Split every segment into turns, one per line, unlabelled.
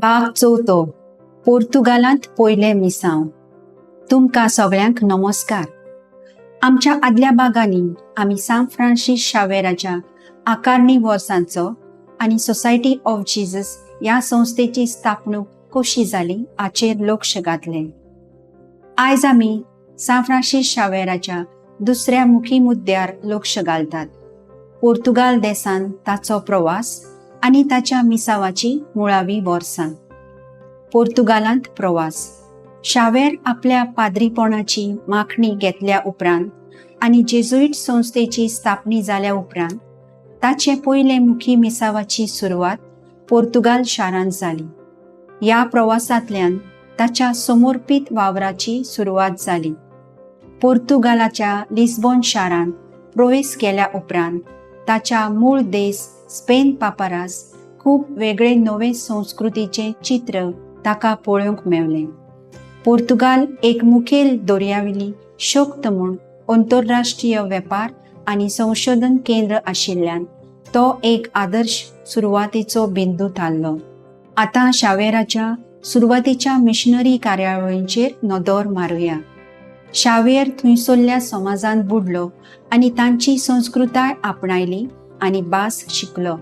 भाग चवथो, पोर्तुगालांत पयलें मिसांव. तुमकां सगळ्यांक नमस्कार. आमच्या आदल्या भागांनी आमी सांत फ्रांसीस शावेराच्या आकारणी वर्सांचो आनी सोसायटी ऑफ जीजस ह्या संस्थेची स्थापणूक कशी जाली हाचेर लक्ष घातलें. आयज आमी सांत फ्रांसीस शावेराच्या दुसऱ्या मुखी मुद्द्यार लक्ष घालतात, पोर्तुगाल देसान ताचो प्रवास आनी ताच्या मिसावाची मुळावी वर्सां. पोर्तुगालांत प्रवास. शावेर आपल्या पाद्रीपणाची माखणी घेतल्या उपरांत आनी जेजुईट संस्थेची स्थापणी जाल्या उपरांत ताचे पयले मुखी मिसावाची सुरवात पोर्तुगाल शारांत जाली. ह्या प्रवासांतल्यान ताच्या समर्पीत वावराची सुरवात जाली. पोर्तुगालाच्या लिस्बॉन शारांत प्रवेश केल्या उपरांत ताच्या मूळ देश स्पेन पापरास खूब वेगळे नवे संस्कृतीचें चित्र ताका पळोवंक मेवलें. पोर्तुगाल एक मुखेल दर्यावेली शक्त म्हूण अंतरराष्ट्रीय वेपार आनी संशोधन केंद्र आशिल्ल्यान तो एक आदर्श सुरवातेचो बिंदू थारलो. आतां शावेराच्या सुरवातेच्या मिशनरी कार्यावळींचेर नदर मारुया. शावेर थंयसरल्या समाजांत बुडलो आनी तांची संस्कृताय आपणायली आनी भास शिकलो.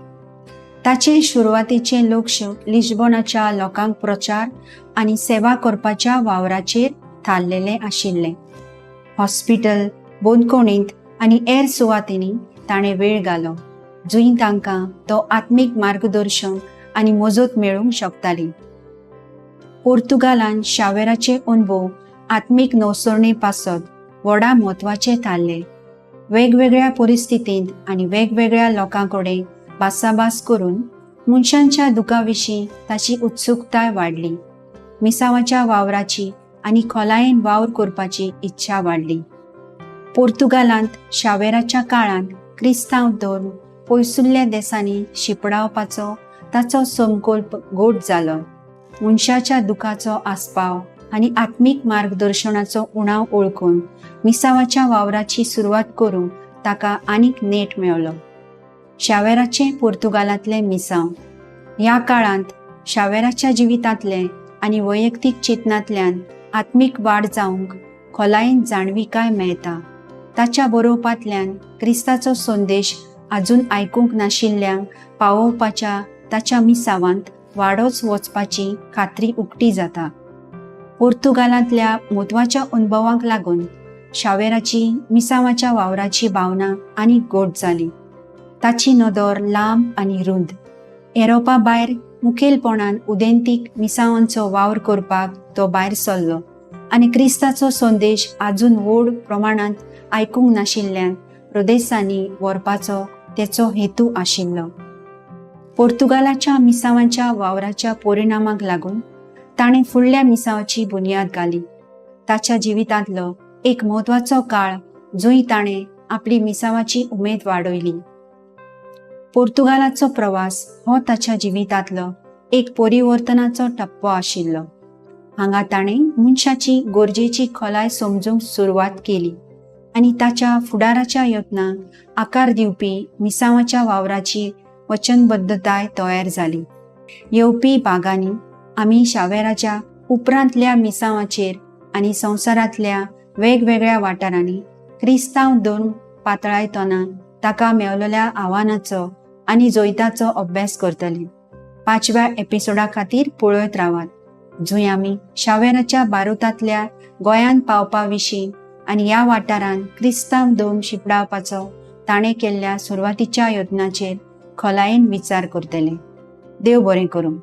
ताचें सुरवातेचें लक्ष लिस्बोनाच्या लोकांक प्रचार आनी सेवा करपाच्या वावराचेर थारलेलें आशिल्लें. हॉस्पिटल, बंदखणींत आनी हेर सुवातींनी ताणें वेळ घालो, जंय तांकां तो आत्मीक मार्गदर्शन आनी मजत मेळूंक शकताली. पोर्तुगालान शावेराचे अणभव आत्मीक नवसरणे पासत व्हडा म्हत्वाचे थारले. वेगवेगळ्या परिस्थितींत आनी वेगवेगळ्या लोकां कडेन भासाभास करून मनशांच्या दुखा विशीं ताची उत्सुकताय वाडली. मिसावाच्या वावराची आनी खोलायेन वावर करपाची इच्छा वाडली. पोर्तुगालांत शावेराच्या काळांत क्रिस्तांव धर्म पयसुल्ल्या देसांनी शिंपडावपाचो ताचो संकल्प गोट जालो. मनशाच्या दुखाचो आस्पाव आनी आत्मीक मार्गदर्शनाचो उणाव ओळखून मिसावाच्या वावराची सुरवात करूंक ताका आनीक नेट मेवलो. शावेराचें पोर्तुगालांतलें मिसांव. ह्या काळांत शावेराच्या जिवितांतलें आनी वैयक्तीक चिंतनांतल्यान आत्मीक वाड जावंक खोलायेन जाणविकाय मेळटा. ताच्या बरोवपांतल्यान क्रिस्ताचो संदेश आजून आयकूंक नाशिल्ल्यांक पावोवपाच्या ताच्या मिसावांत वाडोच वचपाची खात्री उक्ती जाता. पोर्तुगालांतल्या म्हत्वाच्या अणभवांक लागून शावेराची मिसावाच्या वावराची भावना आनीक गोड जाली. ताची नदर लांब आनी रुंद. एरोपा भायर, मुखेलपणान उदेंतीक मिसावांचो वावर करपाक तो भायर सरलो आनी क्रिस्ताचो संदेश आजून व्हड प्रमाणांत आयकूंक नाशिल्ल्यान प्रदेशांनी व्हरपाचो तेचो हेतू आशिल्लो. पोर्तुगालाच्या मिसावांच्या वावराच्या परिणामाक लागून ताणें फुडल्या मिसावाची बुन्याद घाली. ताच्या जिवितांतलो एक म्हत्वाचो काळ जंय ताणें आपली मिसावाची उमेद वाडयली. पोर्तुगालाचो प्रवास हो ताच्या जिवितांतलो एक परिवर्तनाचो टप्पो आशिल्लो. हांगा ताणें मनशाची गरजेची खोलाय समजूंक सुरवात केली आनी ताच्या फुडाराच्या यत्नांक आकार दिवपी मिसावाच्या वावराची वचनबद्धताय तयार जाली. येवपी भागांनी आमी शावेराच्या उपरांतल्या मिसावाचेर आनी संवसारांतल्या वेगवेगळ्या वाठारांनी क्रिस्तांव धर्म पातळायतना ताका मेवलेल्या आव्हानाचो आनी जैताचो अभ्यास करतले. पांचव्या एपिसोडा खातीर पळयत रावात, जंय आमी शावेराच्या भारतांतल्या गोंयांत पावपा विशीं आनी ह्या वाठारांत क्रिस्तांव धर्म शिंपडावपाचो ताणें केल्ल्या सुरवातीच्या यत्नाचेर खोलायेन विचार करतले. देव बरें करूं.